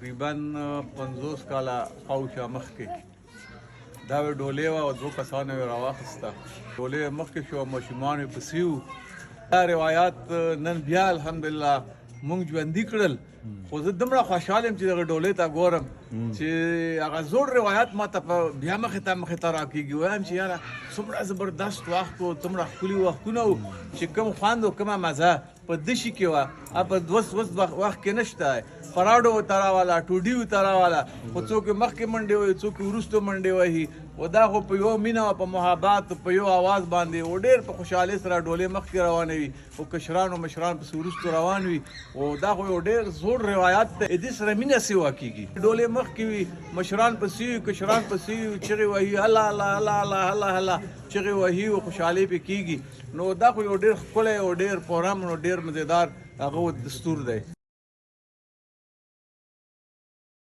تقریبا 50 کاله خواوشا مخکې دا وې ډولې وه او دوو کسانو یې راواخیسته. ډولې یې مخکې شو او ماشومان یې پسې وو. دا روایات نن بیا الحمدلله مونږ ژوندي کړل، خو زه دومره خوشحال یم چې دغه ډولۍ ته ګورم چې هغه زوړ روایت ما ته په بیا مخې ته مخې ته راکېږي. وایم چې یاره څومره زبردست وخت و، څومره ښکلي وختونه وو چې کوم خوند او کومه مزه په دشي کې وه، په دوس وس وخت کې نشته. پراډو ورته راواله، ټوډي ورته راواله، خو څوک یې مخکې منډې وهي، څوک یې وروسته منډې وهي. و دا خو په یوه مینه او په محبت په یو اواز باندې و ډېر په خوشحالۍ سره ډولې مخکې روانې وي او کشران او مشران پسې وروسته روان وي. او دا خو یو ډېر زوړ روایت دی، دې سره مینه سیوا کېږي. ډولې مخکې وي، مشران پسې وي، کشران پسې وي، چغې وهي، هله هله هله هله هله هله چغې وهي او خوشحالۍ پې کېږي. نو دا خو یو ډېر ښکلی او ډېر پرامن او ډېر مزیدار هغه دستور دی.